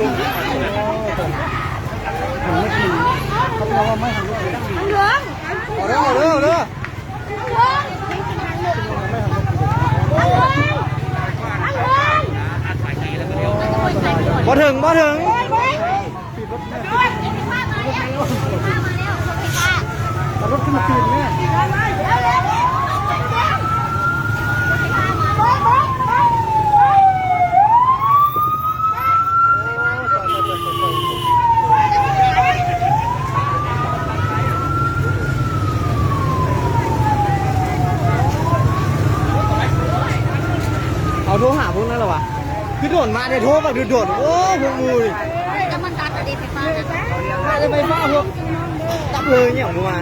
ເອົາເດີ ເອົາເດີ ເອົາເດີ ບໍ່ເຖິງ ບໍ່ເຖິງ. ເອົາລົດຂຶ້ນມາຄືນແມ່. ເອົາໂທຫາພວກນັ້ນລະວະ. ຄືດົນມາແທ້ ໂທບັກດົນໆ. ໂອ້ ພວກມຶງນີ້ ແຕ່ມັນຕັດອະເດ ໄຟຟ້ານະ ມາແຕ່ໄຟຟ້າພວກ ດັບເລີຍຫຍັງບໍ່ມາ.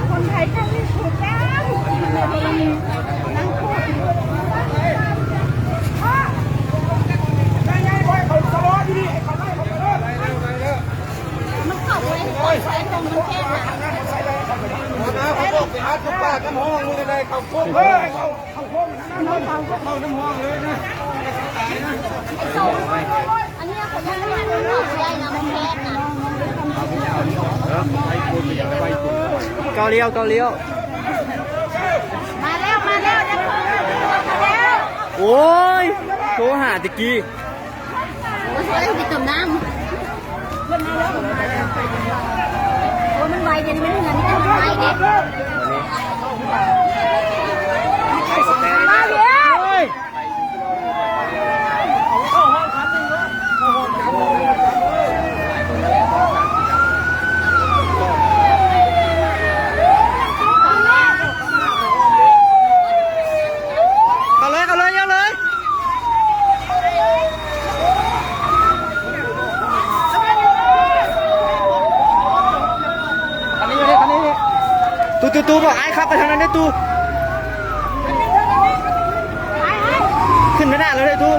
ຄົນໄທກໍມີຄືກັນ. ມັນເຂົ້າໄປ ໄປຕອງມັນແຄບນະ. ເຂົາບອກໄປຫາຈຸດປາກກັນຫ້ອງ ມື້ໃດເຂົາຄົບເລີຍ ເຂົາ ເຂົ້ານ້ຳຫ້ອງເລີຍນະ. ອັນນີ້ເຂົາຍັງໄດ້ນະ ມັນແຄບນະ. ກ້າວລ້ຽວ ກ້າວລ້ຽວ. ມາແລ້ວ ມາແລ້ວ ມາແລ້ວ. ໂອ້ຍ ໂທຫາແຕ່ກີ້. ໂອ້ຍ ໄປເຕີມນ້ຳ. ໂອ້ຍ ມັນໄວເດ ມັນເຫື່ອຍ ມັນໄວເດ. ມາແລ້ວ. ເຂົ້າເລີຍ ເຂົ້າເລີຍ ເຂົ້າເລີຍ. ຕູ້ ຕູ້ ຕູ້ ບອກອ້າຍຂັບໄປທາງນັ້ນເດີ້ຕູ້. ຂຶ້ນໄປໜ້າເລີຍເດີ້ຕູ້.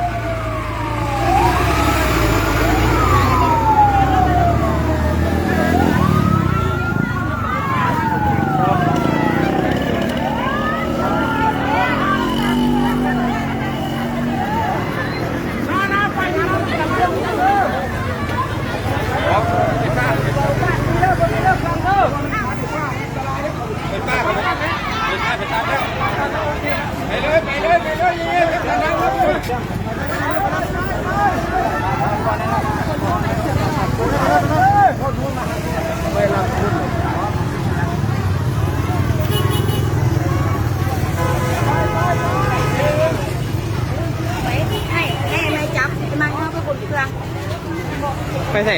ໄປໃສ?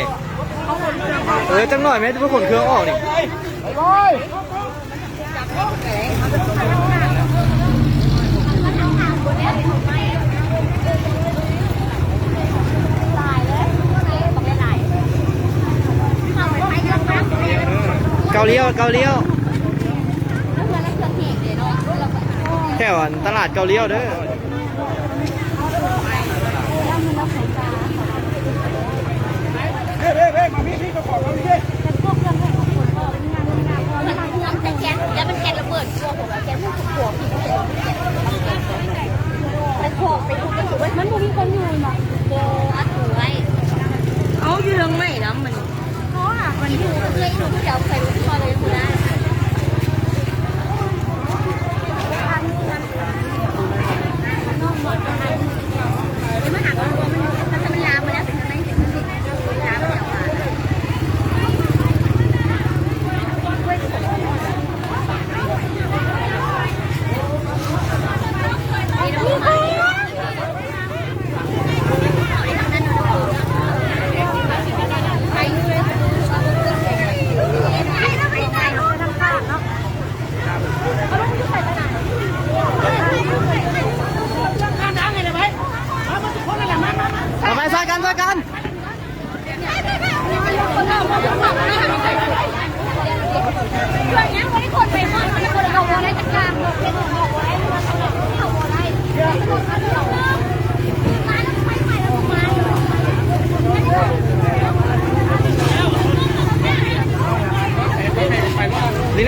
ເອີ ຈັກໜ້ອຍແມ່ນຈະໄປຂົນເຄື່ອງອອກນີ້. ກ້າວລ້ຽວ ກ້າວລ້ຽວ ແຖວອັນຕະຫຼາດກ້າວລ້ຽວເດີ້. ມັນບໍ່ມີຄົນຢູ່ເນາະ. ບໍ່ ອັດຫູໄວ້. ເອົາ ຢູ່ເທິງໄມ້ນຳມັນ. ເຮົາຫາມັນຢູ່ເຮືອນຢູ່ແຖວໄປບໍ່ໄດ້. ມັນ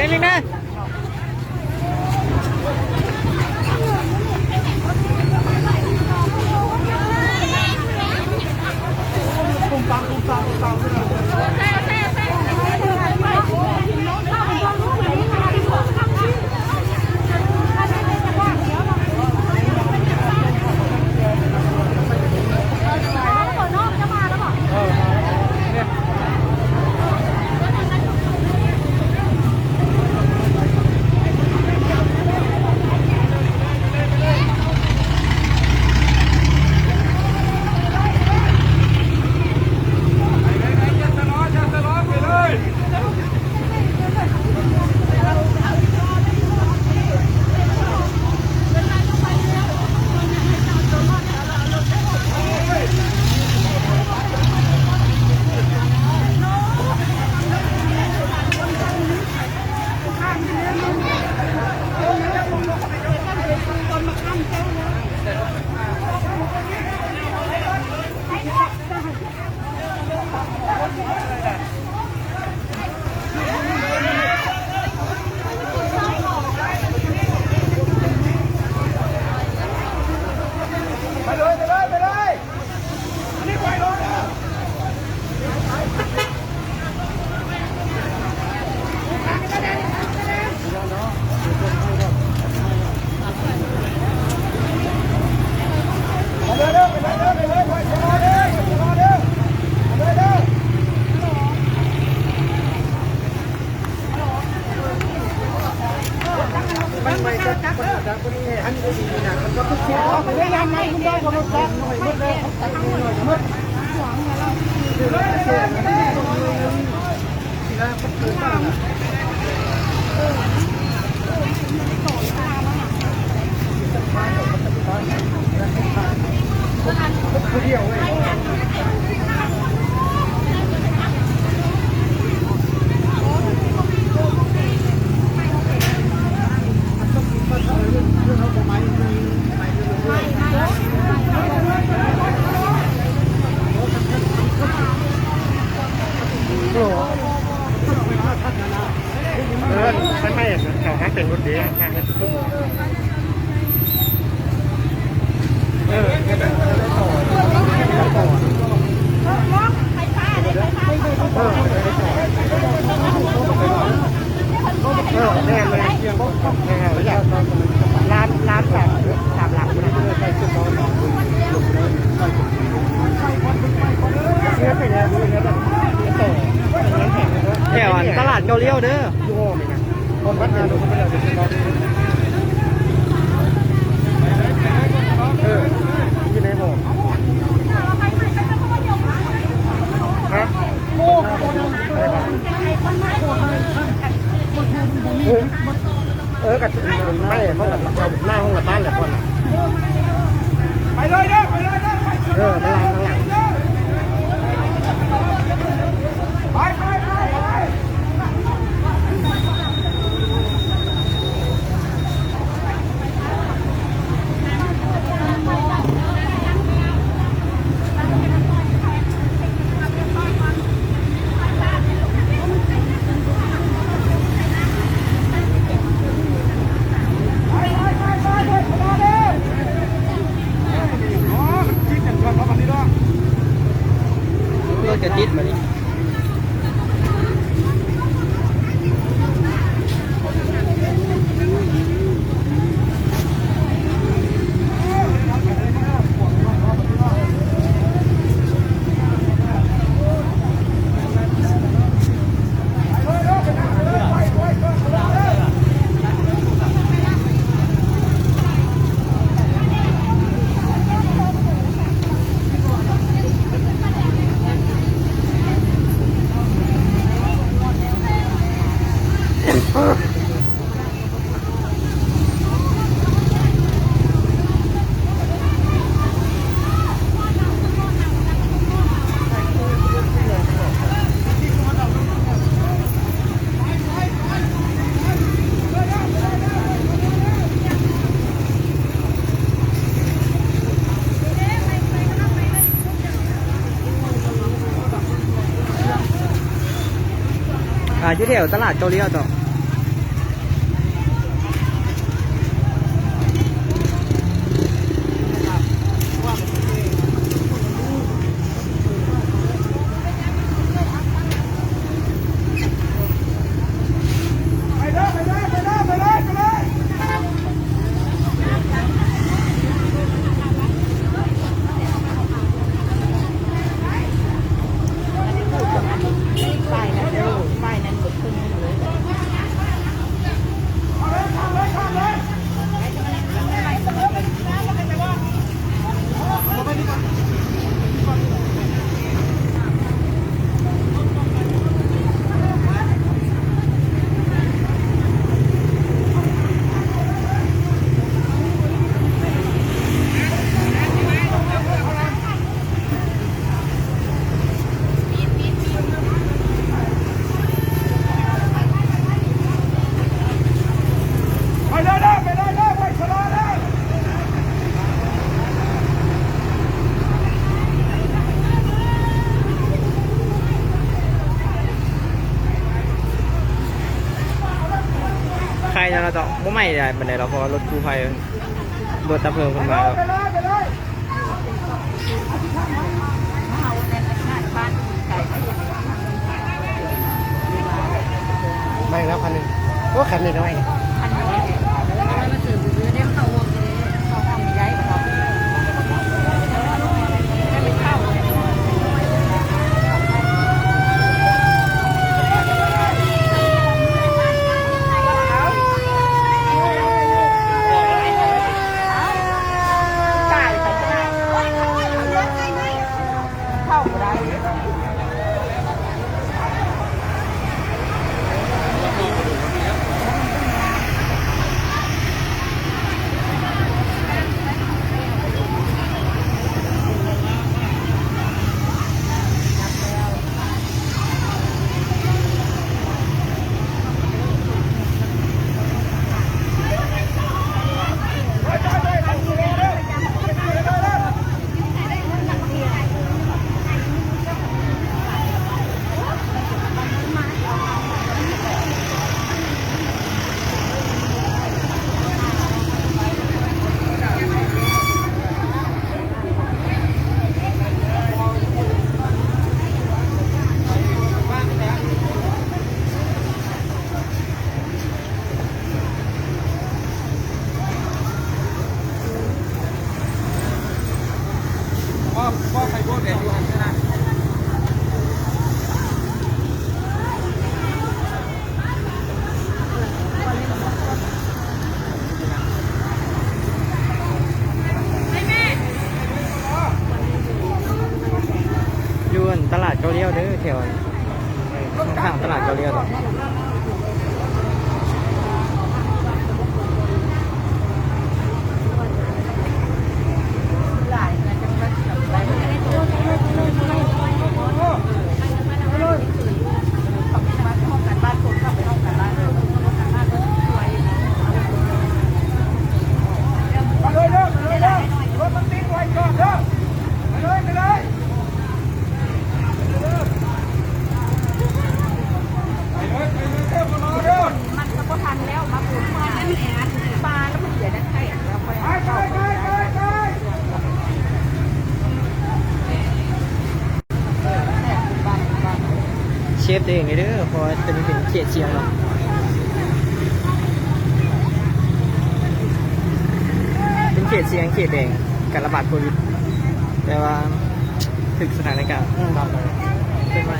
ນີ້ ນີ້ ນີ້. ເອີ ໄຟໄໝ້ ເຂົາຫາເປັນລົດເດ ຫາເຮັດ ເອີ ເຮັດແບບ ເອີ ເອີ ແມ່ນເລີຍ ແມ່ນ ລ້ານ ລ້ານສາມ ສາມຫຼັກພຸ້ນນະ. ແຖວອັນຕະຫຼາດເກົ້າລ້ຽວເດີ. ເອີ ຢູ່ໃນຫໍ ຮະ? ເອີ ກະໄປ ເຂົາກະເອົາໜ້າຫ້ອງກະຕັ້ນແຫຼະກ່ອນນະ. ໄປເລີຍເດີ ໄປເລີຍເດີ ໄປເລີຍເດີ ເອີ ທາງຫຼັງ ທາງຫຼັງ ໄປ ໄປ ໄປ ໄປ. ລົດກະຕິດບາດນີ້. ອ່າ ຢູ່ແຖວຕະຫຼາດເກົ້າລ້ຽວເນາະ. ໃກ້ແລ້ວເນາະ ບໍ່ໄໝ້ຫຼາຍປານໃດດອກ ເພາະວ່າລົດກູ້ໄພ ລົດດັບເພີງເພິ່ນມາແລ້ວ. ມາອີກແລ້ວຄັນໜຶ່ງ. ໂອ້ ຄັນນ້ອຍໆ ຄັນນ້ອຍໆ ເອີ ມັນເສີມຊື່ໆ ໄດ້ເຂົ້າຮ່ວມຢູ່ເດ້ ເຂົ້າຮ່ວມໃຫຍ່ເນາະ. ເຂົ້າບໍ່ໄດ້. ຢູ່ອັນຕະຫຼາດເກົ້າລ້ຽວເດີ ແຖວອັນ ຂ້າງຕະຫຼາດເກົ້າລ້ຽວ. ເຊບຕົວເອງເດີ ເພາະວ່າຕົວນີ້ເປັນເຂດສ່ຽງເນາະ ເປັນເຂດສ່ຽງ ເຂດແດງ ການລະບາດໂຄວິດ ແຕ່ວ່າ ຖືກສະຖານະການ ອືມ ເປັນໄວ.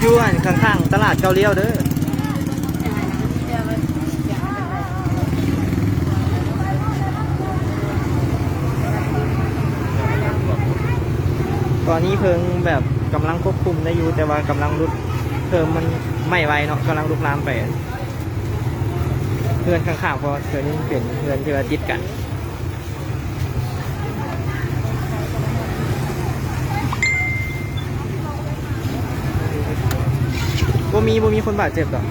ຢູ່ອັນຂ້າງໆຕະຫຼາດເກົ້າລ້ຽວເດີ. ຕອນນີ້ເພີງແບບກຳລັງຄວບຄຸມໄດ້ຢູ່ ແຕ່ວ່າກຳລັງລຸກ ເພີງມັນໄໝ້ໄວເນາະ ກຳລັງລຸກລາມໄປເຮືອນຂ້າງໆ ເພາະວ່າເຮືອນນີ້ເປັນເຮືອນທີ່ວ່າຕິດກັນ. ບໍ່ມີ ບໍ່ມີຄົນບາດເຈັບດອກ.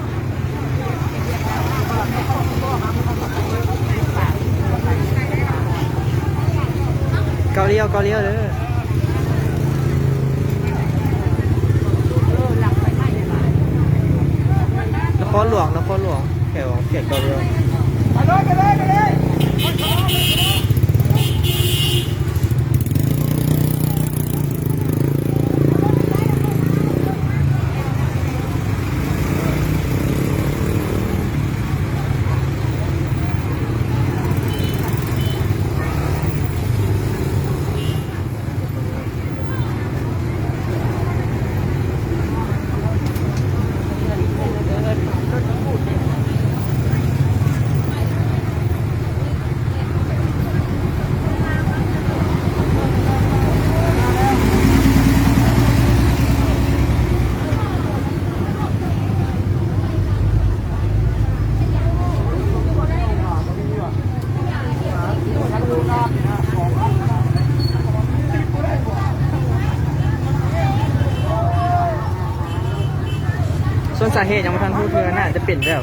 ເກົ້າລ້ຽວ ເກົ້າລ້ຽວເດີ. ນະຄອນຫຼວງ ນະຄອນຫຼວງ ແຖວເຂດເກົ້າລ້ຽວ. ໄປເລີຍ ໄປເລີຍ ໄປເລີຍ. ສາເຫດຍັງບໍ່ທັນຮູ້ເທື່ອ ໜ້າຈະເປັນແບບ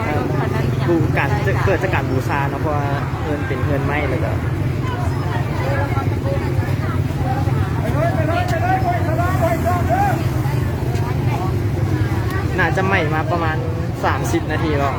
ເອີ ບູ ການເກີດຈາກການບູຊາເນາະ ເພາະວ່າເຮືອນເປັນເຮືອນໄມ້ ແລ້ວກໍໜ້າຈະໄໝ້ມາປະມານສາມສິບນາທີແລ້ວ.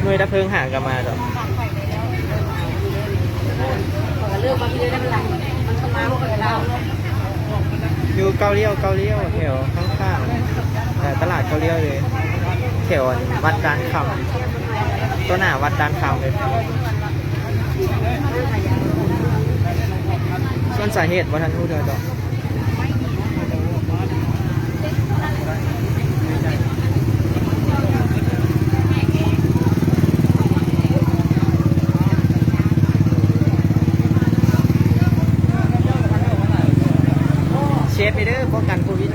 ໜ່ວຍດັບເພີງຫາກະມາດອກ. ຢູ່ເກົ້າລ້ຽວ ເກົ້າລ້ຽວ ແຖວຂ້າງໆ ເອີ ຕະຫຼາດເກົ້າລ້ຽວເລີຍ ແຖວອັນວັດດານຄຳ ຕໍ່ໜ້າວັດດານຄຳເລີຍ. ສ່ວນສາເຫດບໍ່ທັນຮູ້ເທື່ອດອກ. ເຊຟໄປເດີ ປ້ອງກັນໂຄວິດ.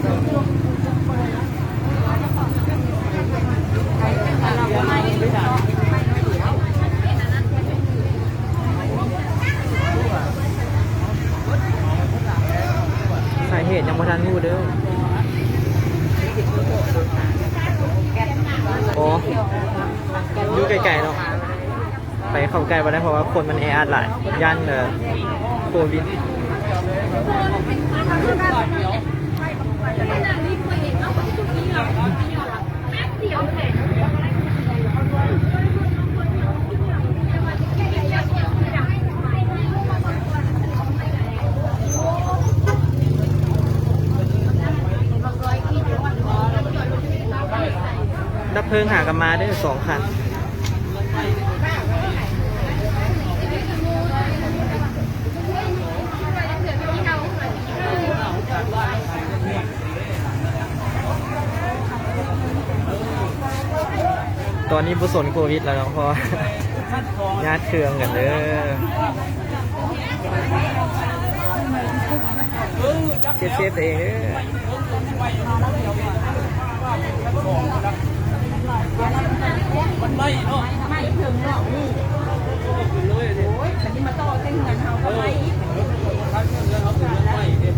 ສາເຫດຍັງບໍ່ທັນຮູ້ເດີ. ໂອ້ ຢູ່ໄກໆເນາະ. ໄປເຂົ້າໃກ້ບໍ່ໄດ້ ເພາະວ່າຄົນມັນແອອັດຫຼາຍ ຢ້ານ ເອີ ໂຄວິດ. ດັບເພີງຫາກະມາເດີ ສອງຄັນ. ຕອນນີ້ບໍ່ສົນໂຄວິດແລ້ວເນາະ ເພາະວ່າຍາດເຄື່ອງກັນເດີ. ເຊຟ ເຊຟໂຕເອງເດີ. ມັນໄໝ້ເນາະ ໄໝ້ເຖິງເນາະ ໂອ້ຍ ອັນນີ້ມາຕໍ່ໃສ່ເຮືອນເຮົາກໍໄໝ້ອີກ ເອີ ເຮືອນເຮົາເປັນເຮືອນໄໝ້ເດ້.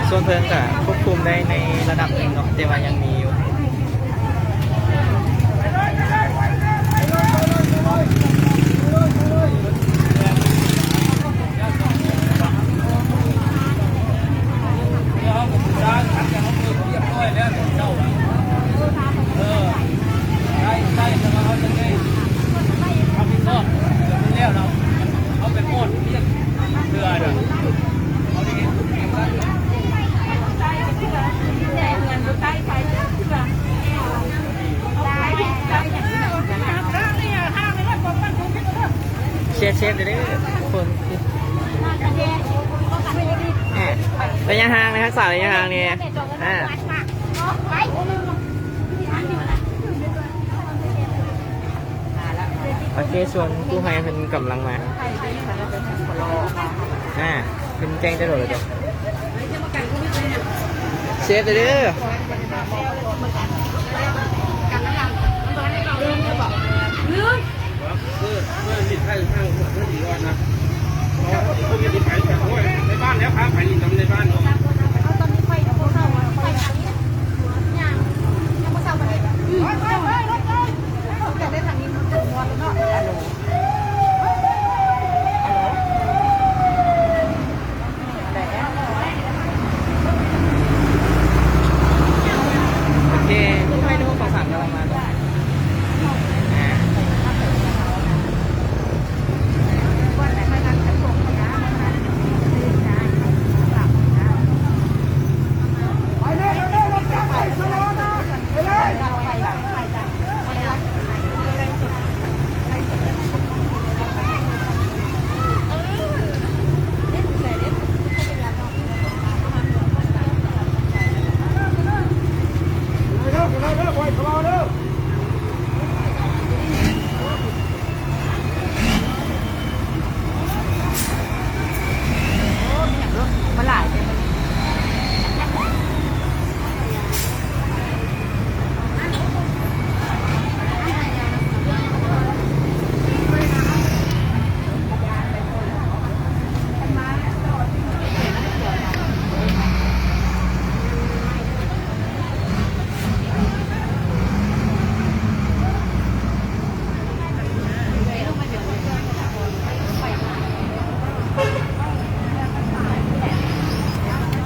ສ່ວນເພີງກະຄວບຄຸມໄດ້ໃນລະດັບໜຶ່ງເນາະ ແຕ່ວ່າຍັງມີຢູ່. ແຕ່ເຮືອນຢູ່ໃກ້ໄປ. ເຊຟ ເຊຟເດີທຸກຄົນ. ອ່າ ໄລຍະຫ່າງນະ ຮັກສາໄລຍະຫ່າງແດ່. ອ່າ ໂອເຄ ສ່ວນກູ້ໄພເພິ່ນກຳລັງມາ. ອ່າ ເພິ່ນແຈ້ງແຕ່ໂດນແລ້ວເດ້. ເຊຟເດີ. ໂອເຄ ກູ້ໄພໜຶ່ງຫົກສອງສາມກຳລັງມາ.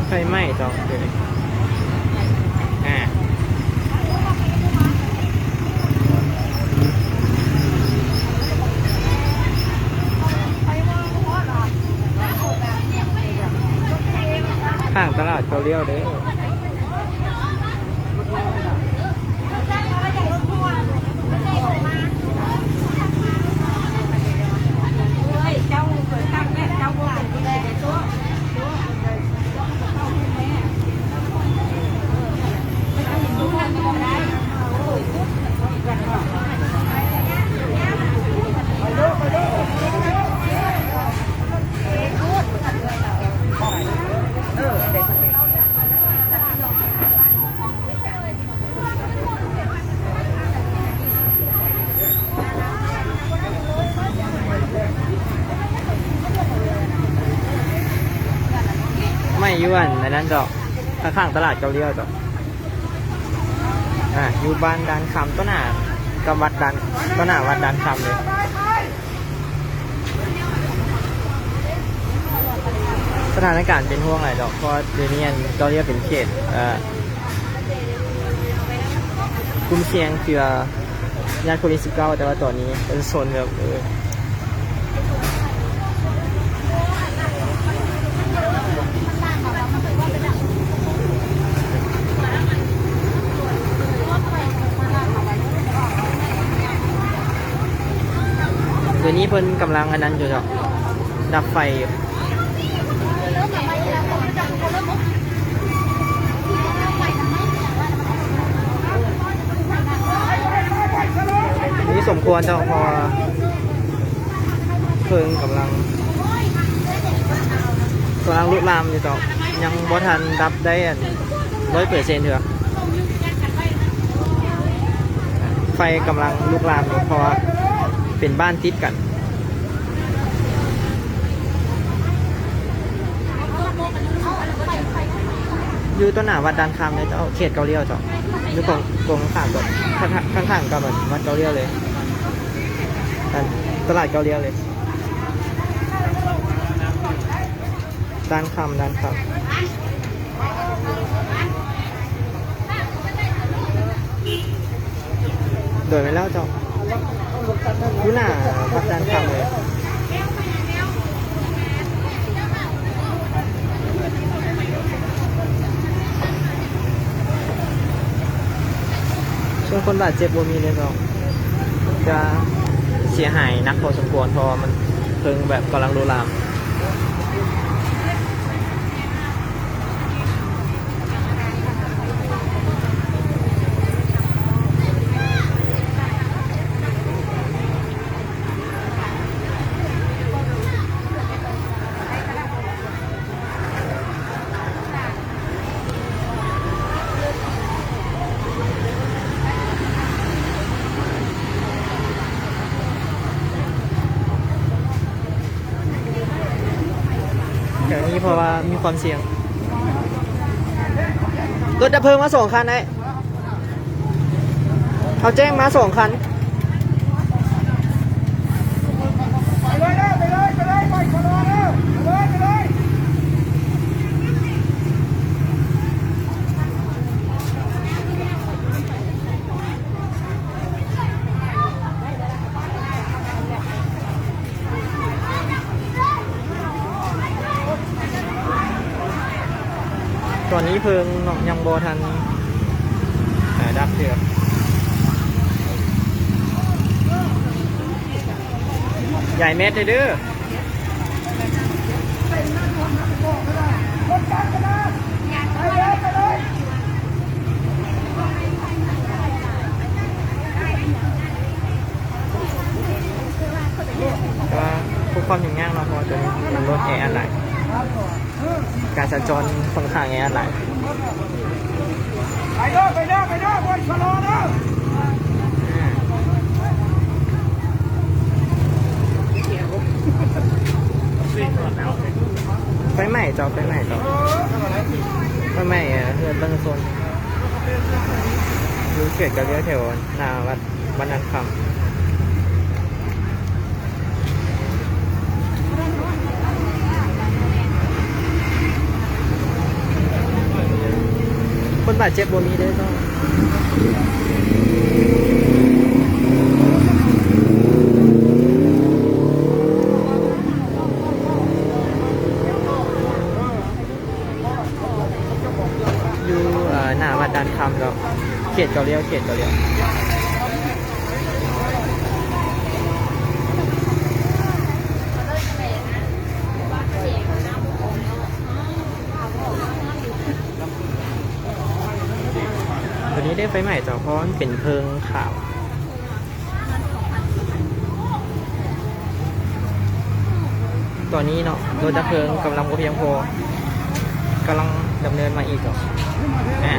ໄຟໄໝ້ເຈົ້າ ດຽວນີ້ ອ່າ ຂ້າງຕະຫຼາດເກົ້າລ້ຽວເດ້. ໄໝ້ຢູ່ອັນ ອັນນັ້ນເຈົ້າ ຂ້າງໆຕະຫຼາດເກົ້າລ້ຽວເຈົ້າ. ອ່າ ຢູ່ບ້ານດ່ານຄຳ ຕໍ່ໜ້າກັບວັດດ່ານ ຕໍ່ໜ້າວັດດ່ານຄຳເລີຍ. ສະຖານະການເປັນຫ່ວງຫຼາຍດອກ ເພາະວ່າດຽວນີ້ອັນເກົ້າລ້ຽວເປັນເຂດ ເອີ ກຸ່ມສ່ຽງເພື່ອ ຢ້ານໂຄວິດສິບເກົ້າ ແຕ່ວ່າຕອນນີ້ປະຊາຊົນແບບ ເອີ ດຽວນີ້ເພິ່ນກຳລັງອັນນັ້ນຢູ່ເນາະ ດັບໄຟຢູ່. ນີ້ສົມຄວນເຈົ້າ ເພາະວ່າເພີງກຳລັງ ກຳລັງລຸກລາມຢູ່ເຈົ້າ ຍັງບໍ່ທັນດັບໄດ້ອັນຮ້ອຍເປີເຊັນເທື່ອ. ໄຟກຳລັງລຸກລາມຢູ່ ເພາະວ່າເປັນບ້ານຕິດກັນ. ຢູ່ຕໍ່ໜ້າວັດດ່ານຄຳເລີຍເຈົ້າ ເຂດເກົ້າລ້ຽວເຈົ້າ ຢູ່ກົງ ກົງຂ້າງກັບ ຂ້າງໆກັບວັດເກົ້າລ້ຽວເລີຍ ອັນຕະຫຼາດເກົ້າລ້ຽວເລີຍ ດ່ານຄຳ ດ່ານຄຳ. ໂດຍ ແມ່ນແລ້ວເຈົ້າ ຢູ່ໜ້າວັດດ່ານຄຳເລີຍ. ສ່ວນຄົນບາດເຈັບບໍ່ມີເລີຍເຈົ້າ ກະເສຍຫາຍໜັກພໍສົມຄວນ ເພາະວ່າມັນ ເພິ່ງແບບກຳລັງລຸລາມ. ແຖວນີ້ເພາະວ່າມີຄວາມສ່ຽງ. ລົດດັບເພີງມາສອງຄັນ ອ້າຍ. ເຂົາແຈ້ງມາສອງຄັນ. ໄປເລີຍເດີ ໄປເລີຍ ໄປເລີຍ ໄປເລີຍ ໄປເລີຍ ໄປເລີຍ. ຕອນນີ້ເພິ່ງເນາະ ຍັງບໍ່ທັນ ເອີ ດັບເທື່ອ. ຢາຍແມັດໃຫ້ເດີ. ແຕ່ວ່າພວກຄວາມຫຍຸ້ງຍາກເນາະ ເພາະວ່າໂຕນີ້ລົດແອອັດຫຼາຍ, ການສັນຈອນຂ້ອນຂ້າງແອອັດຫຼາຍ. ໄປເດີ ໄປເດີ ໄປເດີ ບໍ່ຊະລໍເດີ. ໄຟໄໝ້ເຈົ້າ ໄຟໄໝ້ເຈົ້າ ໄຟໄໝ້ເຮືອນປະຊາຊົນ ຢູ່ເຂດກະເລຍ ແຖວໜ້າວັດ ບ້ານດ່ານຄຳ. ຄົນບາດເຈັບບໍ່ມີເດີເຈົ້າ. ຢູ່ ເອີ ໜ້າວັດດ່ານຄຳເຈົ້າ ເຂດເກົ້າລ້ຽວ ເຂດເກົ້າລ້ຽວ. ໂຕນີ້ໄດ້ໄຟໄໝ້ເຈົ້າ ເພາະວ່າມັນເປັນເພີງຂາວ. ຕອນນີ້ເນາະ ລົດດັບເພີງກຳລັງບໍ່ພຽງພໍ ກຳລັງດຳເນີນມາອີກເນາະ.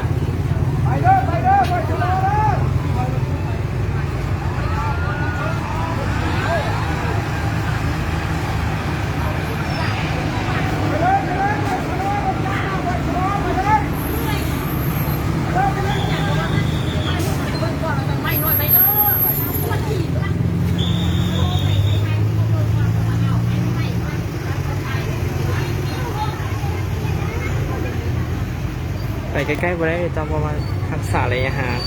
ໄປໃກ້ໆບໍ່ໄດ້ເຈົ້າ ເພາະວ່າຮັກສາໄລຍະຫ່າງ.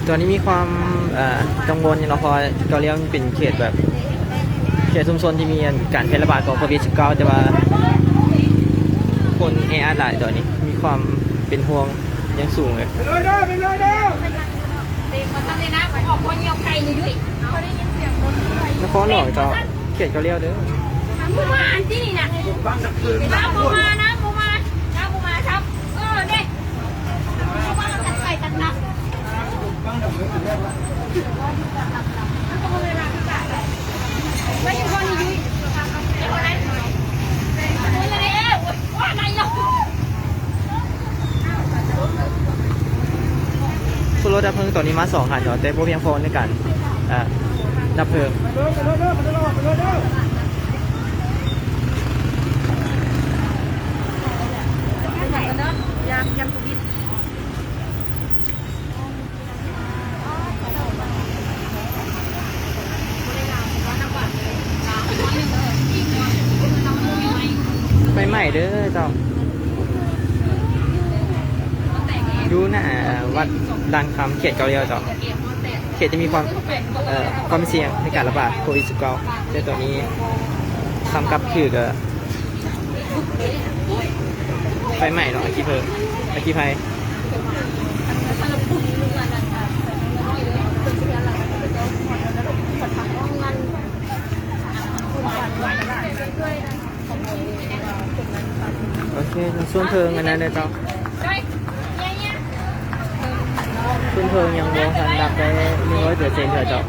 ຕອນນີ້ມີຄວາມ ເອີ ກັງວົນຢູ່ເນາະ ເພາະວ່າເກົ້າລ້ຽວມັນເປັນເຂດແບບ ເຂດຊຸມຊົນທີ່ມີ ອັນ ການແຜ່ລະບາດຂອງໂຄວິດສິບເກົ້າ ແຕ່ວ່າຄົນແອອັດຫຼາຍຕອນນີ້ ມີຄວາມເປັນຫ່ວງຢ່າງສູງເລີຍ. ນະຄອນຫຼວງເຈົ້າ ເຂດເກົ້າລ້ຽວເດີ. ບໍ່ມາອັນນີ້ນະ ນ້ຳບໍ່ມາ ນ້ຳບໍ່ມາ ນ້ຳບໍ່ມາຊ້ຳ ເອີ ເດ້. ຄືລົດດັບເພີງຕອນນີ້ມາສອງຄັນເນາະ ແຕ່ບໍ່ພຽງພໍໃນການ ເອີ ດັບເພີງ. ໄຟໄໝ້ເດີເຈົ້າ ຢູ່ໜ້າວັດດ່ານຄຳ ເຂດເກົ້າລ້ຽວເຈົ້າ. ຈະມີຄວາມ ເອີ ຄວາມສ່ຽງໃນການລະບາດໂຄວິດສິບເກົ້າ ແຕ່ຕອນນີ້ສ່ຳກັບຖືກ ເອີ ໄຟໄໝ້ເນາະ ອາຄີເພີງ ອາຄີໄພ. ໂອເຄ ສ່ວນເພີງອັນນັ້ນເດີເຈົ້າ ສ່ວນເພີງຍັງບໍ່ທັນດັບໄດ້ໜຶ່ງຮ້ອຍເປີເຊັນເທື່ອເຈົ້າ.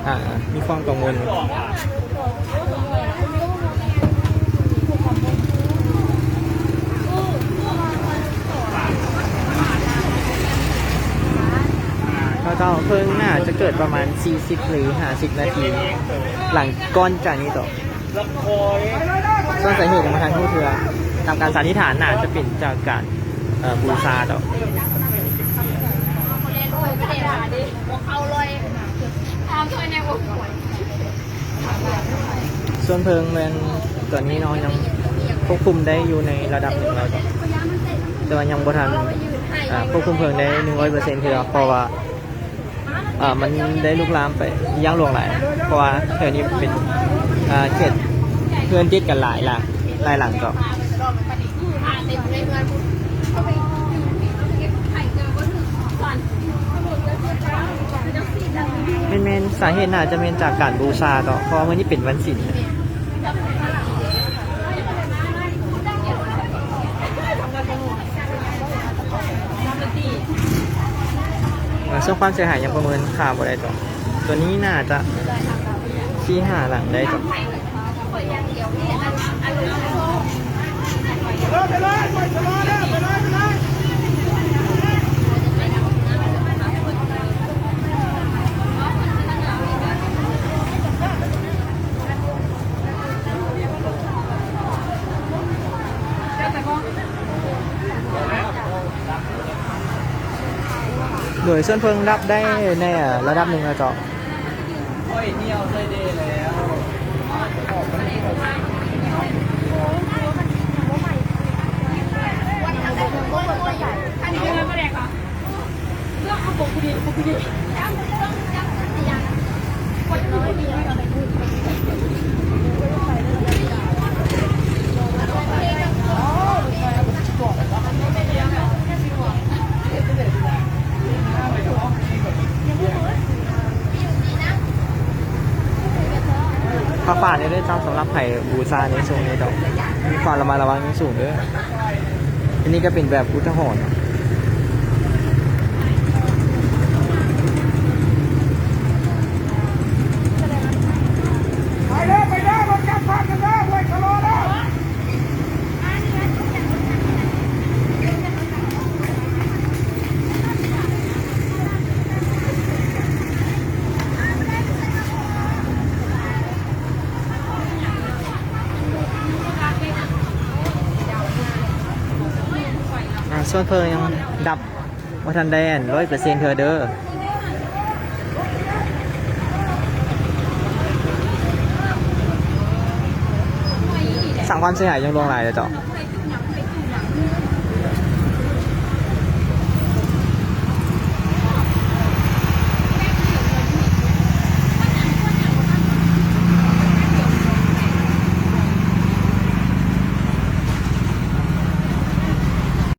ອ່າ ມີຄວາມກັງວົນ. ເຈົ້າ ເພິ່ນໜ້າຈະເກີດປະມານສີ່ສິບ ຫຼື ຫ້າສິບນາທີ ຫຼັງກ່ອນຈາກນີ້ຕໍ່. ສ່ວນສາເຫດຍັງບໍ່ທັນຮູ້ເທື່ອ. ຕາມການສັນນິຖານໜ້າຈະເປັນຈາກການ ເອີ ບູຊາຕໍ່. ສ່ວນເພີງແມ່ນຕອນນີ້ເນາະ ຍັງຄວບຄຸມໄດ້ຢູ່ໃນລະດັບໜຶ່ງແລ້ວເນາະ ແຕ່ວ່າຍັງບໍ່ທັນ ອ່າ ຄວບຄຸມເພີງໄດ້ໜຶ່ງຮ້ອຍເປີເຊັນເທື່ອ ເພາະວ່າ ອ່າ ມັນໄດ້ລຸກລາມໄປຢ່າງຫຼວງຫຼາຍ ເພາະວ່າແຖວນີ້ເປັນ ອ່າ ເຂດເຮືອນຕິດກັນຫຼາຍຫຼັງ ຫຼາຍຫຼັງເນາະ. ແມ່ນໆ ສາເຫດໜ້າຈະແມ່ນຈາກການບູຊາເນາະ ເພາະວ່າມື້ນີ້ເປັນວັນສິນ. ອ່າ ສ່ວນຄວາມເສຍຫາຍຍັງປະເມີນຄ່າບໍ່ໄດ້ເນາະ ຕົວນີ້ໜ້າຈະສີ່ຫ້າຫຼັງໄດ້ເນາະ. ໂດຍສ່ວນເພິ່ງດັບໄດ້ໃນລະດັບໜຶ່ງແລ້ວເນາະ. ຝາກ ຝາກແດ່ເດີເຈົ້າ ສຳລັບໃຜບູຊາໃນຊ່ວງນີ້ເນາະ ມີຄວາມລະມັດລະວັງຢ່າງສູງເດີ. ອັນນີ້ກໍເປັນແບບອຸທາຫອນ. ໄປເດີ ໄປເດີ ລົດຈັກພັນກັນເດີ ຫ້ວຍ ຊະລໍເດີ. ອ່າ ສ່ວນເພິ່ນຍັງດັບ ບໍ່ທັນໄດ້ອັນຮ້ອຍເປີເຊັນເທື່ອເດີ. ສ້າງຄວາມເສຍຫາຍຢ່າງຫຼວງຫຼາຍເດີເຈົ້າ.